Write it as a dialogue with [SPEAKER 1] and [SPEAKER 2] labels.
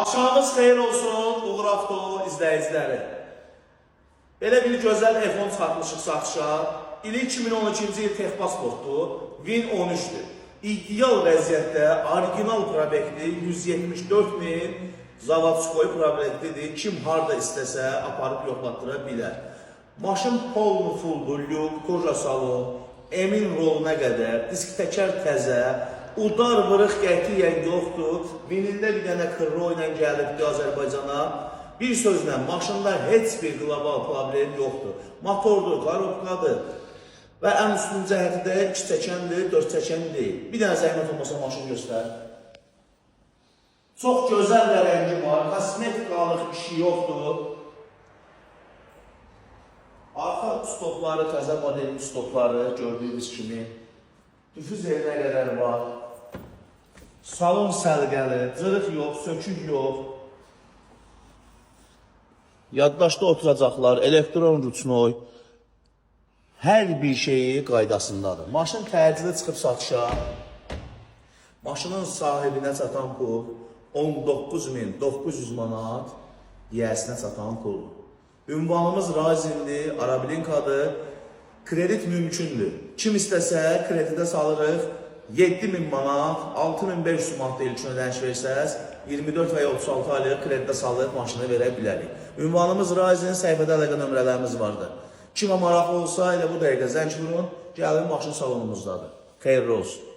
[SPEAKER 1] Axşamınız xeyir olsun, Uğur Avto izləyiciləri. Belə bir gözəl F10 çıxartmışıq satışa. İli 2012-ci il texpasportdur, VIN 13-dür. İdeal vəziyyətdə orijinal probekli 174 min zavodskoy probeklidir. Kim harda istəsə aparıb yoxlatdıra bilər. Maşın polnu fulldur, lük, koja salon, emin roluna qədər, disk təkər təzə, udar vırıq qətiyyən yoxdur. Vinində bir dənə kırro ilə gəlibdi Azərbaycana. Bir sözlə maşında heç bir qlobal problem yoxdur. Motordur, korobkadır və ən üstün cəhəti də 2 çəkəndir, 4 çəkən deyil. Bir dənə zəhmət olmasa maşın göstər. Çox gözəl də rəngi var, kosmetikalıq işi yoxdur. Arxa stopları, təzə modelin stopları gördüyünüz kimi. Difüzerinə qədər var. Salon səliqəli, cırıq yox, sökük yox. Yaddaşda oturacaqlar, elektron ruçnoy. Hər bir şeyi qaydasındadır. Maşın təcili çıxıb satışa. Maşının sahibinə çatan pul 19.900 manat, yiyəsinə çatan puldur. Ünvanımız Razindir, Arablinkadır. Kredit mümkündür. Kim istəsə kredidə salırıq. 7000 manat, 6500 manat da ilkin ödəniş versəz, 24 və ya 36 aylıq kredidə salıb maşını verə bilərik. Ünvanımız Razin, səhifədə əlaqə nömrələrimiz vardır. Kimə maraqlı olsa elə bu dəqiqə zəng vurun, gəlin maşın salonumuzdadır. Xeyirli olsun.